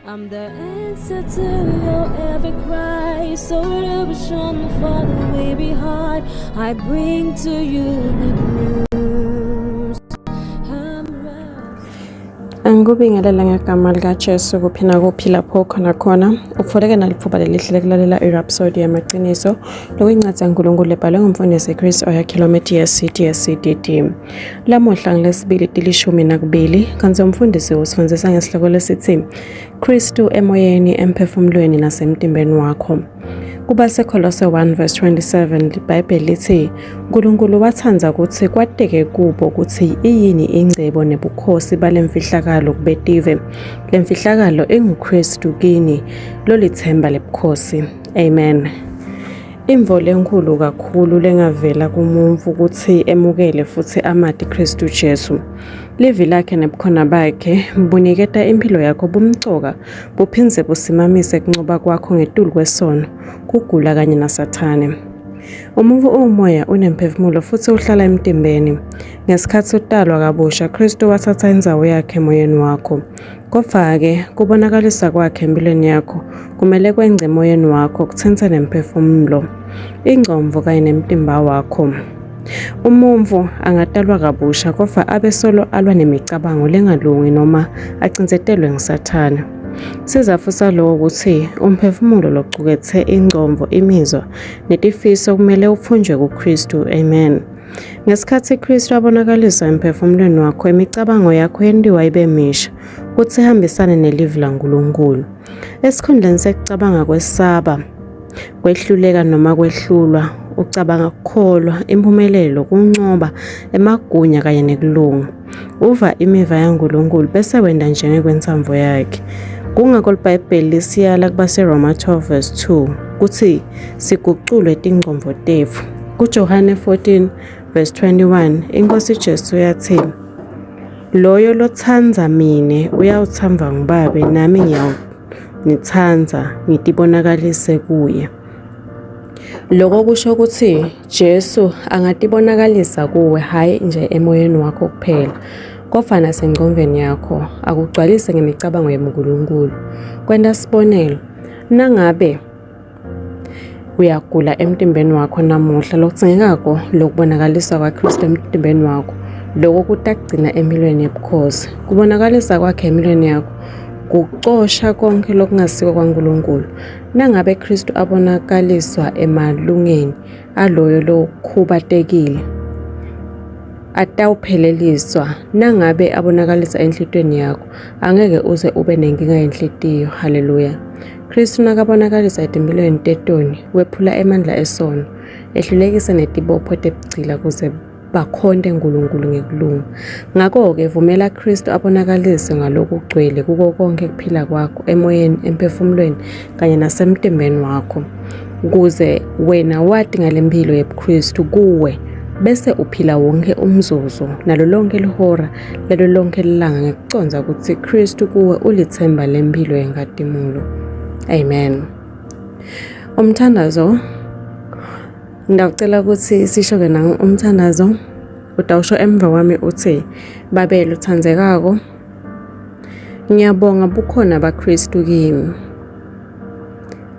I'm the answer to your every cry, solution for the weary heart. I bring to you good news. I'm Angikubingelele ngegama likaJesu kuphi nakuphi lapho khona khona ukutholeke nalithuba lelihle lekulalela iRhapsody yamaqiniso lokuyincwadi kaNkulunkulu ebhalwe ngumfundisi Chris Oyakhilome DSC DSCDD. Lamuhla ngilesibili tilishumi nakubili kanti umfundisi usifundisa ngesihloko lesithi Kristu emoyeni, emphefumulweni nasemtimbeni wakho. KubaseKolose 1 verse 27 iBhayibheli lithi uNkulunkulu wathanda ukuthi kwateke kubo ukuthi iyini ingcebo nebukhosi balemfihlakalo kubetive. Lemfihlakalo inguKristu kini lolithemba lebukhosi. Amen. Imvo lenkulu kakhulu lengavela kumuntu ukuthi emukele futhi amati Kristu Jesu. Livi lakhe nebukhona bakhe buniketa impilo yakho bumcoka buphindze busimamise kuncoba kwakho ngetulu kwesono, kugula kanye naSathane. Umuntu uwumoya unemphefumulo futhi uhlala emtimbeni. Ngesikhathi utalwa kabusha, Kristu wathatha indzawo yakhe emoyeni wakho. Kodvwa-ke kubonakalisa kwakhe empilweni yakho kumele kwengce emoyeni wakho kutsintse nemphefumulo, ingcondvo kanye nemtimba wakho. Umuntfu angatalwa kabusha kodvwa abe solo alwa nemicabango lengalungi noma acindzetelwe nguSathane. Sizatfu saloko kutsi umphefumulo locuketse ingcondvo, imizwa netifiso kumele upfunjwe kuKhristu. Amen. Ngesikhatsi Khristu abonakaliswa emphefumulweni wakho, imicabango yakho yentiwa ibe misha kutsi ihambisane nelivi laNkulunkulu. Esikhundleni sekucabanga kwesaba, kwehluleka noma kwehlulwa, ucabanga kukholwa, imphumelelo, kuncoba, emagunya kanye nekulunga. Uva imiva yaNkulunkulu bese wenta njengekwentsandvo yakhe. Kungako liBhayibheli lisiyala kubaseRoma 12 verse 2 kutsi siguculwe tingcondvo tetfu. KuJohane 14 verse 21 iNkosi Jesu yathi, Loyo lotsandza mine uyawutsandvwa nguBabe nami ngiyawunitsandza ngitibonakalise kuye. Loko kusho kutsi Jesu angatibonakalisa kuwe hhayi nje emoyeni wakho kuphela, kodvwa nasengcondvweni yakho akugcwalise ngemicabango yebuNkulunkulu. Kwenta sibonelo, nangabe uyagula emtimbeni wakho namuhla, lokudzingekako lokubonakaliswa kwaKhristu emtimbeni wakho, loko kutakugcina emphilweni yebukhosi. Kubonakalisa kwakhe emphilweni yakho kucosha konkhe lokungasiko kwaNkulunkulu. Nangabe Khristu abonakaliswa emalungeni aloyo lokhubatekile, atawupheleliswa nangabe abonakalisa enhlitiyweni yakho, angeke uze ube nenkinga yenhlitiyo. Haleluya. Khristu nakabonakalisa etimphilweni tetoni, wephula emandla esono, ehlulekise netibopho tebugcila kuze bakhonte Nkulunkulu ngekulunga. Ngako-ke vumela Khristu abonakalise ngalokugcwele kuko konkhe kuphila kwakho emoyeni, emphefumulweni kanye nasemtimbeni wakho kuze wena wati ngalemphilo yebuKhristu kuwe bese uphila wonke umzuzu nalo lonke lihora lalo lonke lilanga ngekucondza kutsi Khristu kuwe ulitsemba lemphilo yenkhatimulo. Amen. Umthandazo Ngiyacela ukuthi sisho-ke nangu umthandazo utawusho emva kwami uthi Babe lothandzekako ngiyabonga bukhona baKristu kimi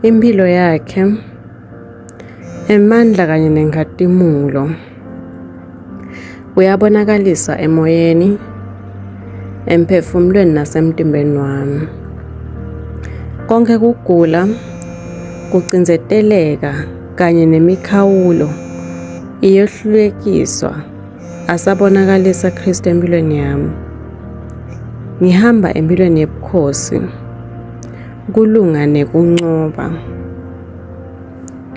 impilo yakhe emandla kanye nenkhatimulo uyabonakalisa emoyeni emphefumulweni nasemtimbeni wami konke kugula kucindzeteleka kanye nemikhawulo iyohlulekiswa asabonakalisa Kristu empilweni yami. Ngihamba empilweni yebukhosi, kulunga nekuncoba.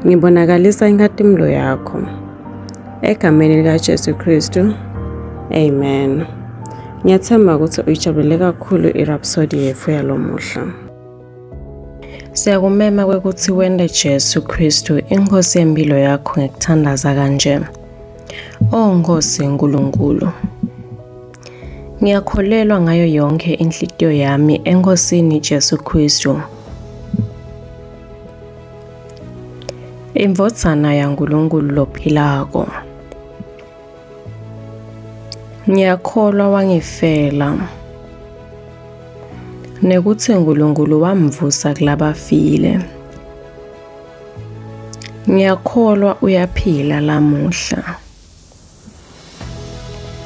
Ngibonakalisa inkhatimulo yakho. Egameni likaJesu Kristu, amen. Ngiyathemba ukuthi uyijabulele kakhulu iRhapsody yethu yalomuhla. Siyakumema kwekuthi wente Jesu Kristu inkosi yempilo yakho ngekuthandaza kanje. O Nkosi Nkulunkulu, ngiyakholelwa ngayo yonke inhlitiyo yami eNkosini Jesu Kristu. Indvodzana yaNkulunkulu lophilako. Ngiyakholwa wangifela. Nekutsi Nkulunkulu wamvusa kulabafile. Ngiyakholwa uyaphila lamuhla.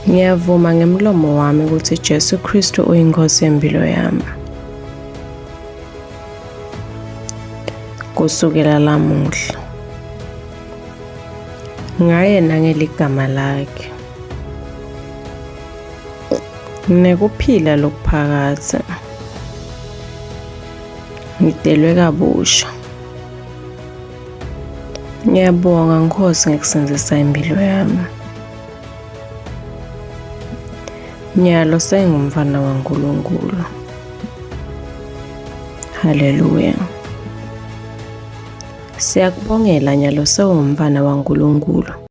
Ngiyavuma ngemlomo wami kutsi Jesu Kristu uyiNkhosi yempilo yami. Kusukela lamuhla. Ngaye nangeligama lakhe. Nginekuphila lokuphakadze. Ngidelwe kabusha. Ngiyabonga Nkosi ngekusindzisa impilo yami. Nyalo sengumfana waNkulunkulu. Haleluya. Siyakubongela nyalo sewungumfana waNkulunkulu.